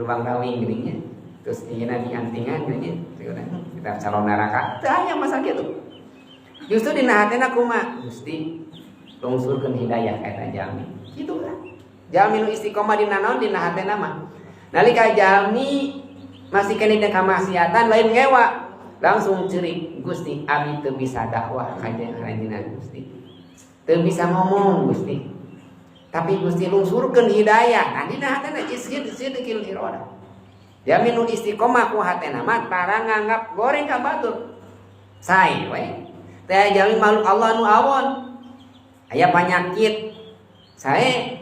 Lubang rawing geuning nya. Terus ieu diantingan geuning nya. Kita calon neraka. Teu aya masa kitu. Justru dina hatena kumaha? Gusti, lungsurkeun hidayah ka eta jalmi. Kitu lah. Jalmi nu istiqomah dina naon, dina hatena mah. Nalika jalmi masih keneh dina kamaksiatan, lain ngewa, langsung cerik, "Gusti, abi teu bisa dakwah ka aranjeunna, Gusti. Teu bisa ngomong, Gusti. Tapi Gusti lungsurkeun hidayah." Nah, dina hatena sidqil iradah. Jalmi nu istiqomah ku hatena mah tara nganggap goreng ka batur. Sae we. Teh jalmi makhluk Allah nu awon. Aya penyakit sae,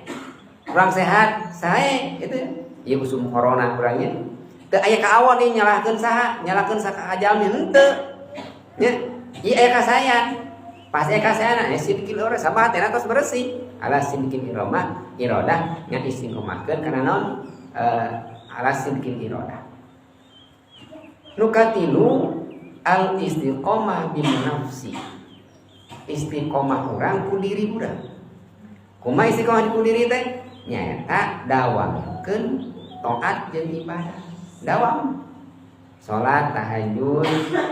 kurang sehat sae, itu ieu usum corona kurangnya. Teu aya kaawon ieu nyalahkeun saha, nyalahkeun saha jalmi henteu. Nya, ieu aya kasayan. Pas aya kasayan, aya sidqil iradah, sabab hatena tos bersih. Ala sidqil iromah, iradah nya istiqomahkeun kana naon? Ala sidqil iradah. Nu katilu, al istiqomah bin nafsi. Istiqomah urang ku diri urang. Kumaha istiqomah ku diri teh? Nyaeta dawamkeun taat jeung ibadah. Dawam. Salat tahajud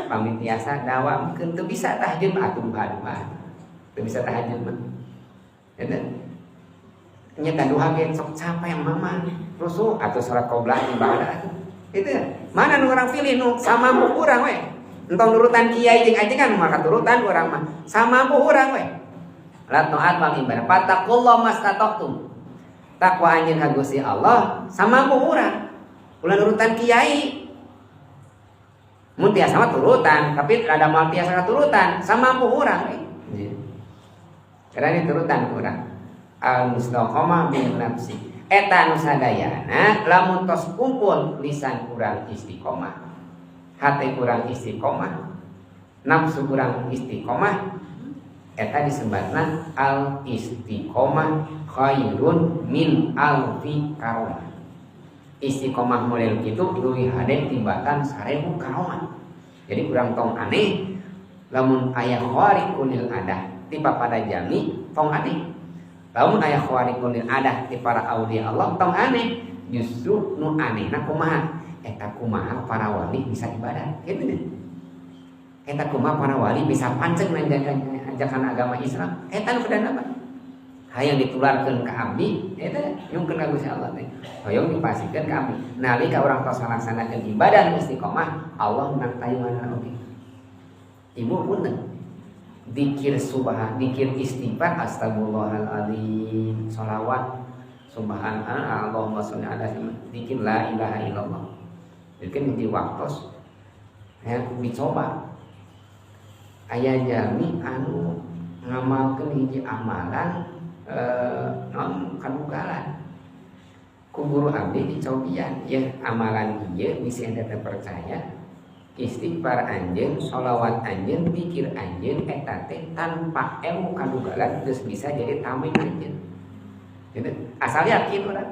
pamit tiasa dawamkeun, teu bisa tahajud mah atuh duha-duha. Teu bisa tahajud mah. Eta nya duha ge sok capek mama rusuh atau salat qoblah ibadah atuh. Itu mana nu urang pilih, nu samampu urang we. Entong nurutan kiai jeung ajengan, maka turutan urang mah samampu urang we. La taat wal ibadah. Fattaqullah mastata'tum. Takwa anjeun ka Gusti Allah samampu urang. Ulah nurutan kiai. Mun tiasa mah turutan, tapi rada moal tiasa katurutan, samampu urang we. Karena ini turutan urang. Al mustaqamah bin nafsi. Eta nu sadayana lamun tos kumpul, lisan kurang istiqomah, hati kurang istiqomah, nafsu kurang istiqomah, eta disebutna al istiqomah khairun min alfi karomah. Istiqomah model kitu leuwih hade tibatan 1000 karomah. Jadi kurang tong aneh lamun aya khariqul adah ti pada jami, tong aneh. Lamun aya khariqul adah ti para aulia Allah, tong aneh. Justru nu aneh na kumaha? Eta kumaha para wali bisa ibadah gitu deh. Eta kumaha para wali bisa pancen ngajakan agama Islam. Eta nu kedana apa? Hayang ditularkeun ka abdi, eta nyungkeun ka Gusti Allah teh. Hoyong dipasihkeun ka abdi. Nalika urang tos ngalaksanakeun ibadah nu istiqomah, Allah menang tayungan oge. Ibu, punten. Dikir subhan, dikir istighfar, astagfirullahaladzim, sholawat, subhanallah, Allahumma sholli ala sayyidina, dikir la ilaha illallah. Dikir di waktos ya dicoba. Aya jalmi anu ngamalkeun hiji amalan non kadugalan. Ku guru abdi dicobian ya amalan ieu, bisi ente teu percaya, istighfar anjeun, sholawat anjeun, dikir anjeun eta teh tanpa ilmu kadugalan geus bisa jadi tameng anjeun. Gitu. Asal yakin urang.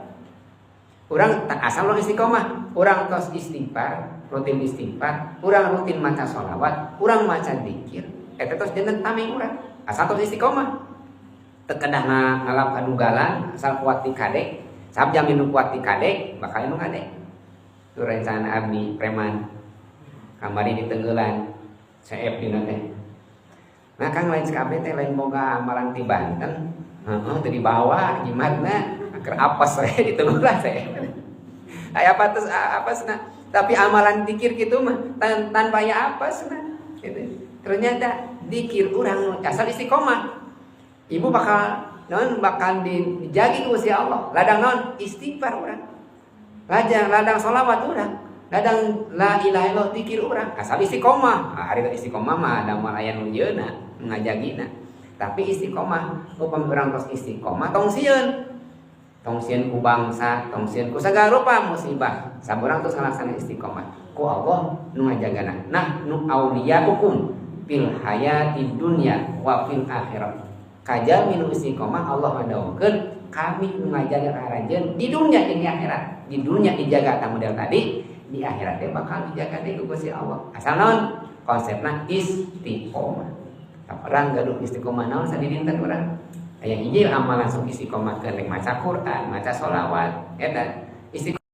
Urang asal urang istiqomah, urang tos istighfar, rutin istighfar, urang rutin maca sholawat, urang maca dikir, eta tos janten tameng urang. Asal tos istiqomah. Teu kedah ngalap kadugalan, asal kuat di kadek, sabab jalmi nu kuat di kadek, bakal nu ngadek. Itu rencana abdi preman. Kamari di Tenggelan, CF dina teh. Nah Kang, lain SKB teh lain boga amalan ti Banten. Heeh, teu dibawa jimatna, keur apes we di Tenggelan saya. Aya apa terus apa nah. Tapi amalan dikir gitu mah tanpa ya apa nah. Gitu. Ternyata dikir urang asal istiqomah. Ibu bakal non bakal dijagi ku Gusti Allah. Ladang non istighfar urang. Ladang ladang sholawat urang. Ladang la ilaha illallah, dikir urang asal istiqomah. Nah, hari istiqomah mah ada moal aya nu yeuna ngajagina. Tapi istiqomah, upami urang tos istiqomah, tong sieun. Tong sieun ku bangsa, tong sieun ku sagala rupa musibah. Saburang tos ngalaksanakeun istiqomah. Ku Allah nu ngajagana. Nahnu auliyaukum fil hayati dunya wa fil akhirah. Kajalmi nu istiqomah, Allah ngadawuhkeun, kami nu ngajaga ka aranjeun di dunia jeung di akhirat. Di dunia dijaga ta model tadi, di akhirat teh bakal dijaga deui ku Gusti Allah. Asal naon? Konsepna istiqomah. Urang gaduh istiqomah naon sadidinten urang? Aya hiji amalan sok istiqomah keur maca Quran, maca sholawat, eta istiqomah.